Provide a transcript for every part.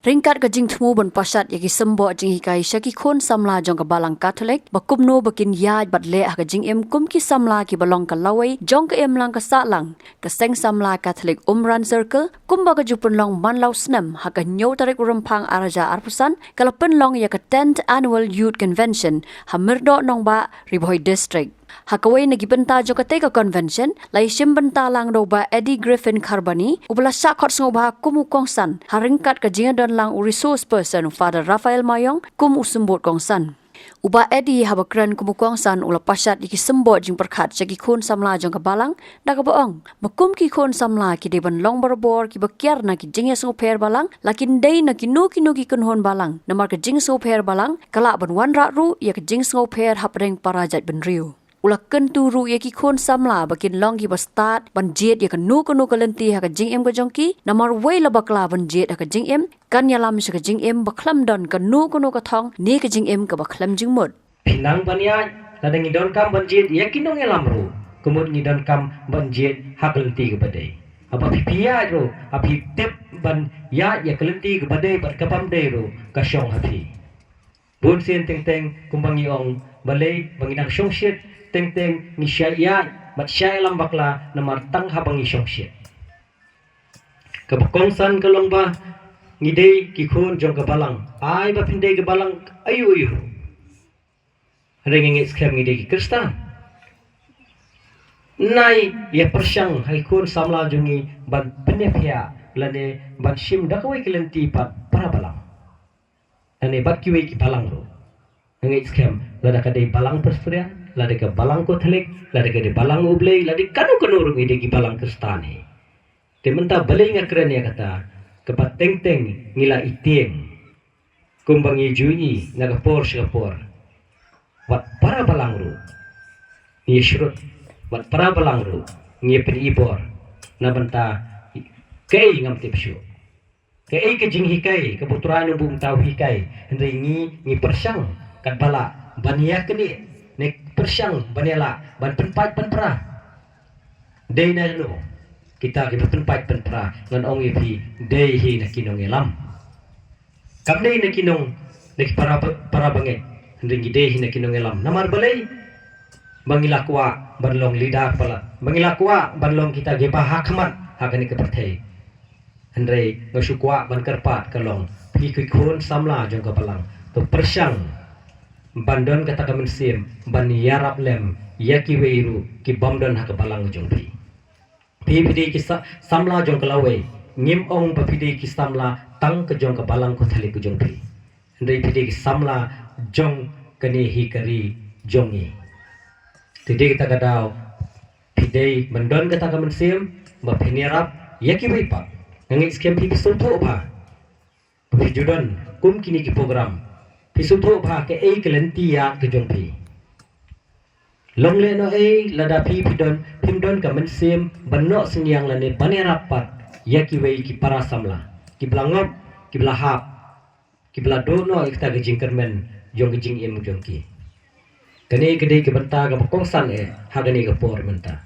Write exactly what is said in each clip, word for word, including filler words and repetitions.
Ryngkat ka jingthmu ban pashat ïa ki symboh jinghikai sha ki khun samla jong ka Balang Katholik ba kumno ba kin ïaid bad leh ha ka jingim kum ki samla kiba long ka lawei jong ka imlang ka sahlang, ka Seng Samla Katholik Umran Circle, kumba ka ju pynlong man la u snem ha ka hynñiew tarik u Rymphang ar hajar arphew san, ka la pynlong ïa ka tenth Annual Youth Convention ha Myrdoh Nongbah, Ri Bhoi District. Ha kawei na ki bynta jong katei ka convention, la ïashim bynta lang da u Bah Eddie Griffin Kharbani, uba la shah khot sngewbha kum u kongsan ha ryngkat ka jingdon lang u resource person, u Father Raphael Mayong, kum u symbud kongsan. U Bah Eddie, haba kren kum u kongsan, u la pashat ïa ki symboh jingpyrkhat sha ki khun samla jong ka Balang, da kaba ong ba kum ki khun samla ki dei ban long barabor kiba kiar na ki jingïasngewpher balang, la kin dei na kino kino ki kynhun balang, namar ka jingsngewpher balang ka lah ban wanrah ruh ïa ka jingsngewpher hapdeng para jaitbynriew. U la kyntu ruh ïa ki khun samla ba kin long kiba stad ban jied ïa kano kano ka lynti ha ka jingim ka jong ki, namar wei la bakla ban jied ha ka jingim, kan ïalam sha ka jingim ba khlem don kano kano ka thong ne ka jingim kaba khlem jingmut. Phi nang ban ïaid, lada ngi donkam ban jied ïa ki nongïalam ruh, ka mut ngi donkam ban jied ha ka lynti kaba dei. Haba phi, phi ïaid ruh, haba phi tip ban ïaid ïa ka lynti kaba dei bad kabym dei ruh, ka shong ha phi. Bun sien teng teng kumba ngi ong, balei ba ngi dang shongshit, teng teng ngi shah ïaid bad shah ïalam bakla namar tang haba ngi shongshit. Kaba kongsan ka long ba ngi dei ki khun jong ka Balang. Ai ba phin dei ka Balang aiu aiu ruh, hynrei ngi ngeit skhem ngi dei ki Khristan. Nai ïa pyrshang ha ki khun samla jong ngi ban pynïaphiah lane ban shim da kawei ka lynti pat para balang, lane bad kiwei ki balang ruh. Nga ngeit skhem lada ka dei Balang Presbyterian, lada ka Balang Katholik, lada ka dei Balang U Blei, lada kano kano ruh ngi dei ki Balang Khristan hi. Te mynta balei nga kren ïa kata, kaba teng teng ngi la ïatieng kumba ngi ju ïohi na ka por sha ka por. Wat para balang ruh ngi ïashrut, wat para balang ruh ngi ïapynibor. Na bynta kaei ngam tip shuh. Kaei ka jinghikai kaba U Trai Nongbuh Myntoi u hikai, hynrei ngi, ngi pyrshang katba lah ban ïaknieh, ne pyrshang ban ïalah ban pynpait pynpra. Dei na no kita kiba pynpait pynpra? Ngan ong ïa phi, dei hi na ki nongïalam. Kam dei na ki nong, na ki para, para bangeit, hynrei ngi dei hi na ki nongïalam. Namar balei? Ba ngi la kwah ban long leader palat, ba ngi la kwah ban long kita kiba ha khmat ha kane ka pyrthei. Hynrei nga shu kwah ban kyrpad ka long, phi ki khun samla jong ka Balang, to pyrshang ban don kata ka mynsiem ban ïarap lem ïa kiwei ruh kibym don ha ka Balang jong phi. Phi, phi dei ki sa-, samla jong ka lawei. Ngim ong ba phi dei ki samla tang ka jong ka Balang Katholik ka jong phi, hynrei phi dei ki samla jong kane hi ka ri jong ngi. Te dei kata ka daw phi dei ban don kata ka mynsiem ba phin ïarap ïa kiwei pat. Nga ngeit skhem phi, phi sngewthuh bha. Phi ju don kum kine ki program, phi sngewthuh bha kaei ka lynti ïa ka jong phi. Long lehnohei lada phi, phi don, phim don ka mynsiem ban noh synñiang lane ban ïarap pat ïa kiwei ki para samla kiba la ngop, kiba la hap, kiba la duh noh ïa kata ka jingkyrmen jong ka jingim jong ki. Kane ka dei ka bynta kaba kongsan eh ha kane ka por mynta.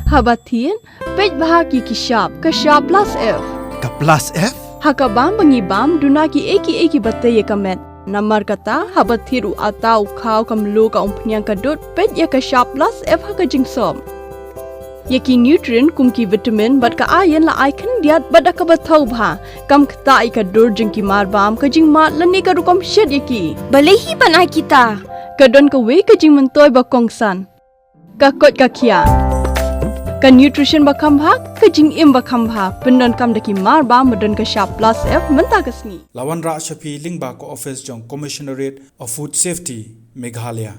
Haba thied, peit bha ki, ki shap, ka shap plus F. Ka plus F? Ha ka bam ba ngi bam, duna kiei kiei kiba tei ïa ka met. Namar kata, haba thied u atta, u khaw, ka mluh, ka umphniang, ka dud, peit ïa ka shap plus F ha ka jingsop. Ïa ki nutrient kum ki vitamin bad ka iron la ai khyndiat bad da kaba thaw bha. Kam ktah ïa ka dur jong ki marbam, ka jingmad lane ka rukom shet ïa ki. Balei hi ban ai kita? Ka don kawei ka jingmyntoi ba kongsan. Ka koit ka khiah. Ka nutrition ba kham bha, ka jingim ba kham bha. Pyndonkam da ki marbam ba don ka shap plus F mynta ka sngi. La wanrah sha phi lyngba ka office jong Commissionerate of Food Safety, Meghalaya.